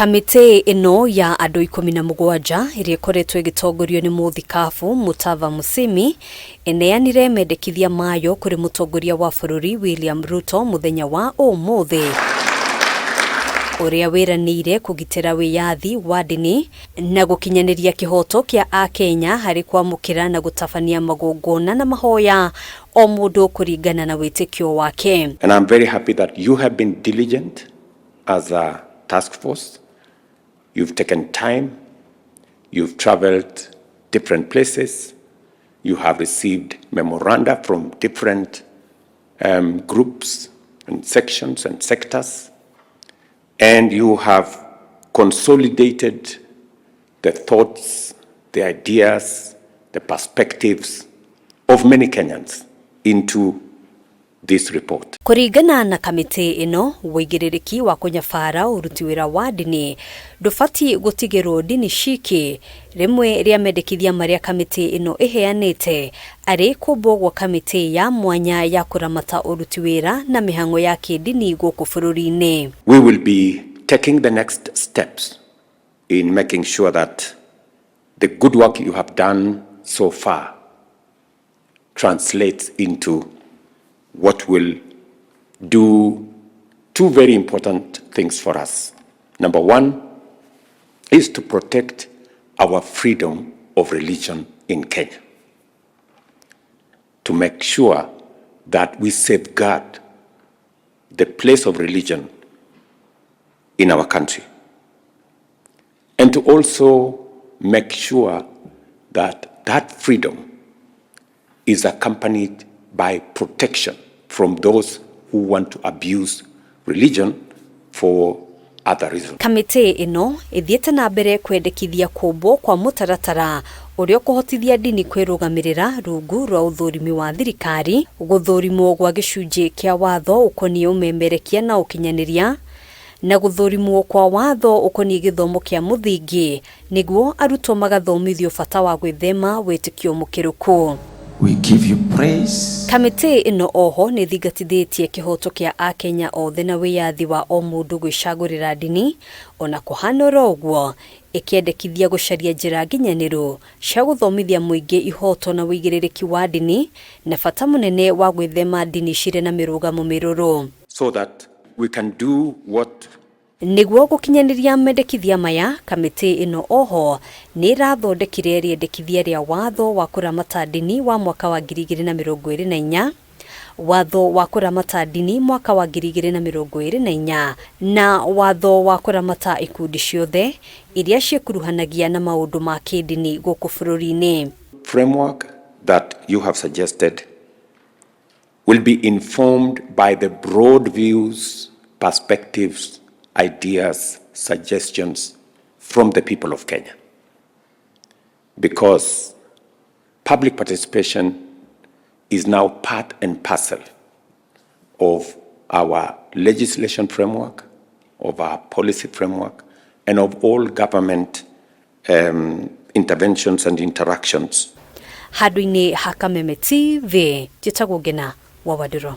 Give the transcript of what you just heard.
Kamĩtĩ ĩno ya andũ 17 ĩrĩa ĩkoretwo ĩgĩtongorio nĩ mũthikabu Mutava Musyimi ĩneanire mendekithia mayo kũrĩ mũtongoria wa bũrũri William Ruto mũthenya wa ũmũthĩ, ũrĩa wĩranĩire kũgitĩra wĩyathi wa ndini na gũkinyanĩria kĩhoto kĩa Akenya harĩ kwamũkĩra na gũtabania magongona na mahoya o mũndũ kũringana na wĩtĩkio wake. And I'm very happy that you have been diligent as a task force. You've taken time, you've traveled different places, you have received memoranda from different groups and sections and sectors, and you have consolidated the thoughts, the ideas, the perspectives of many Kenyans into this report. Kũringana na kamĩtĩ ĩno, wũigĩrĩrĩki wa kũnyabara ũruti wĩra wa ndini ndũbatiĩ gũtigĩrwo ndini ciki. Rĩmwe rĩa mendekithia marĩa kamĩtĩ ĩno ĩheanĩte arĩ kũmbwo gwa kamĩtĩ ya mwanya ya kũramata ũruti wĩra na mĩhang'o ya kĩndini gũkũ bũrũri-inĩ. We will be taking the next steps in making sure that the good work you have done so far translates into what will do two very important things for us. Number one is to protect our freedom of religion in Kenya, to make sure that we safeguard the place of religion in our country, and to also make sure that that freedom is accompanied by protection from those who want to abuse religion for other reasons. Kamĩtĩ ĩno ĩthiĩte na mbere kwendekithia kũmbwo kwa mũtaratara ũrĩa ũkũhotithia ndini kwĩrũgamĩrĩra rungu rwa ũthũrimi wa thirikari, gũthũrimwo gwa gĩcunjĩ kĩa watho ũkoniĩ ũmemerekia na ũkinyanĩria, na gũthũrimwo kwa watho ũkoniĩ gĩthomo kĩa mũthingi nĩguo arutwo magathomithio bata wa gwĩthema wĩtĩkio mũkĩrũku. We give you praise. Kamĩtĩ ĩno oho nĩ ĩthingatithĩtie kĩhoto kĩa Akenya othe na wĩyathi wa o mũndũ gwĩcagũrĩra ndini, ona kũhana oro ũguo ĩkĩendekithia gũcaria njĩra nginyanĩru cia gũthomithia mũingĩ ihoto na wĩigĩrĩrĩki wa ndini na bata mũnene wa gwĩthema ndini cirĩ na mĩrũgamo mĩrũrũ. So that we can do what Nĩguo gũkinyanĩria mendekithia maya, kamĩtĩ ĩno oho nĩ ĩrathondekire rĩendekithia rĩa watho wa kũramata ndini wa mwaka wa 2024, watho wa kũramata ndini mwaka wa 2024, na watho wa kũramata ikundi ciothe iria ciĩkuruhanagia na maũndũ ma kĩndini gũkũ bũrũri-inĩ. Framework that you have suggested will be informed by the broad views, perspectives, ideas, suggestions from the people of Kenya. Because public participation is now part and parcel of our legislation framework, of our policy framework, and of all government interventions and interactions. Handũ-inĩ ha Kameme TV, njĩtagwo Ngena wa Wandũrũ.